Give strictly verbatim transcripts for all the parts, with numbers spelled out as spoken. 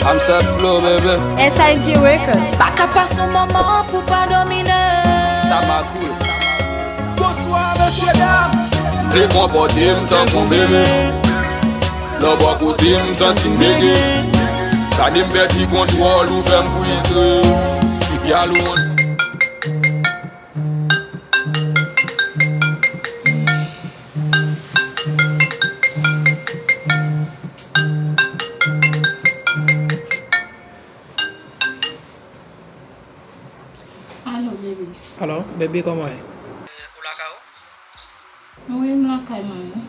I'm set flow, baby. S I G Records. Pa ka pase yon moman pou pa domine. Tabakou. Bonswa, mesye dam. M vle konpòte m tankou bebe. Lè w bò kote m, m santi m bege. Gade m pèdi kontwòl, ou fè m frize. Ki gyal ou on. Alo, baby. Alo, baby, kòman w ye? Ou lakay ou? Wi, m lakay mwen, wi.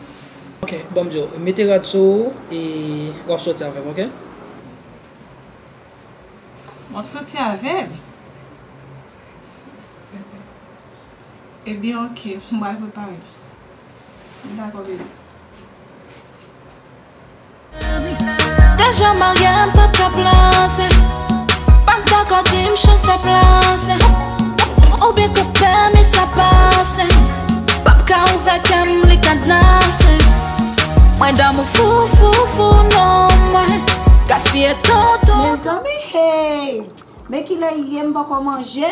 Ok, ban m di w, mete rad sou ou e w ap soti avè m, ok? W ap soti avè m? Ebyen, ok, m pral prepare m. Dakò, baby. Deja marye, m p ap ka plase. Pa m dakò, di m chans deplase. Oubyen kote pèmi sa pase. P ap ka ouvè kè m, li kadnase. Mwen damou fou, fou, fou, non, mwen gaspiye tan, tan. Mezanmi, hey! Men kilè ye, m poko manje.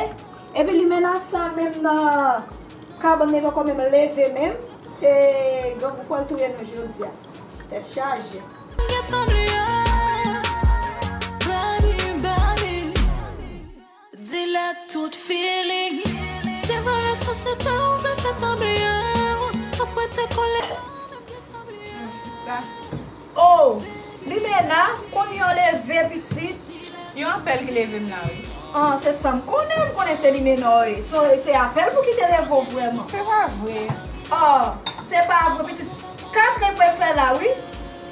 Epi limena sa menm nan kabann li poko menm leve menm. E grangou pral touye nou jodi a. Tèt chaje. M gentan bliye, baby, baby. Dilè tout feeling. Devan le sosyete ou vle fè tan bliye. Ou prete kole. M gentan bliye. Oh, Limena, kounye a w leve, pitit. Yon apèl ki leve m la, wi. Ah, se sa m konnen, m konnen se Limena w ye. So, se apèl pou ki te leve w vrèman. Se pa vre. Ah, se pa vre, pitit. Katren prefè la, wi.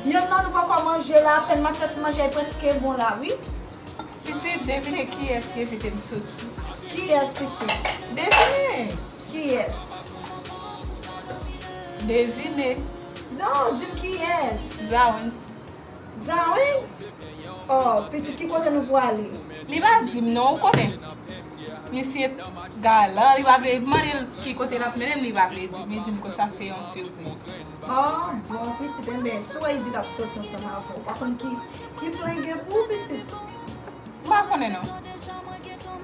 Yonn nan nou poko manje la, apèn m ap fè ti manje a, prèske bon la, wi. Pitit, devine kiyès ki envite m soti. Kiyès, pitit? Devine. Kiyès? Devine. Non, di m kiyès? Zawens. Zawens? Oh, pitit, ki kote nou pwale? Li pa di m non, ou konnen. Misye galan, li pa vle mande l ki kote l ap mennen m, li pa vle di m, li di m konsa se yon sipriz. Oh, bon, pitit, enben, si w wè li di l ap soti ansanm avè w, ou pa konn ki, ki plan gen pou ou, pitit? M pa konnen non.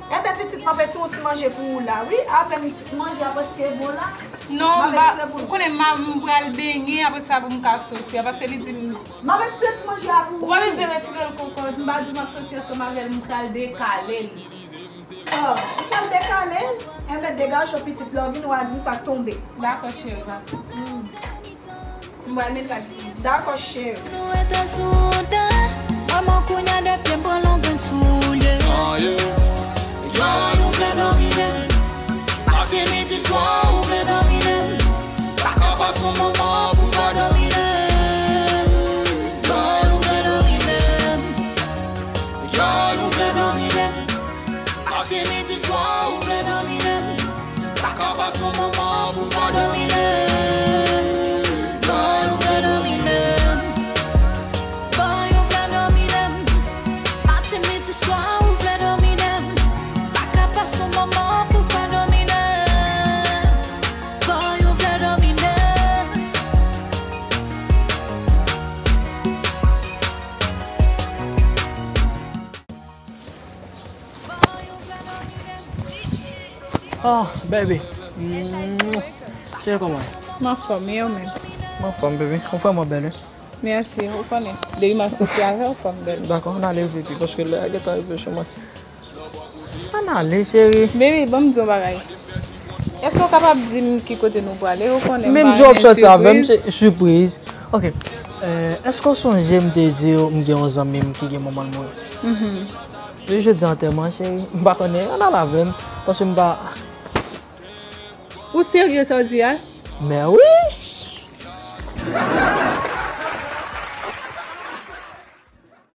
Enben, pitit, m ap retire yon ti manje pou ou la, wi. Apre m ti manje a, paske bon la. Non, m pa, ou konnen m, m pral benyen, apre sa pou m ka soti a, paske li di m. M ap retire ti manje a pou ou. Ou pa bezwen retire l, kokot. M pa di w m ap soti ansanm avè l, m pral dekale l. Oh, ou pral dekale l? Enben, degaje w, pitit, lè w vini, w a di m sa k tonbe. Dakò, cheri, va. Mm. M pral met la ti. Dakò, cheri. Nou rete sou wout la. Mwen, mwen kounye a depi m pran yon grenn soulye. Ah, yeah. Gyal ou vle domine m. Maten, midi, swa ou vle domine m. Pa ka pase yon moman pou pa domine m. Gyal ou vle domine m. Gyal ou vle domine m. Maten, midi, swa ou vle domine m. Pa ka pase yon moman pou pa domine m. Boy, ou vle domine m. Boy, ou vle domine m. Maten, midi, swa, ou vle domine m. Pa ka pase yon moman pou pa domine m. Boy, ou vle domine m. Oh, baby. Mm. Cheri, kòman w ye? M anfòm, e ou menm? M anfòm, baby. Ou vrèman bèl, wi. Mèsi, ou konnen. Depi m ap soti avè w, ou fè m bèl. Dakò, ann ale, baby, paske lè a gentan rive sou mwen. Ann ale, cheri. Baby, ban m di w yon bagay. Èske w kapab di m ki kote nou prale? Ou konnen m pa renmen sipriz. Menm jan w ap soti avè m, se sipriz. Ok. Eh, èske w sonje m te di w m gen yon zanmi m ki gen manman l mouri? Mhm. Li jodi antèman, cheri. M pa konnen, ann al avè m. Paske m pa. Ou serye sa w di a? Men wi,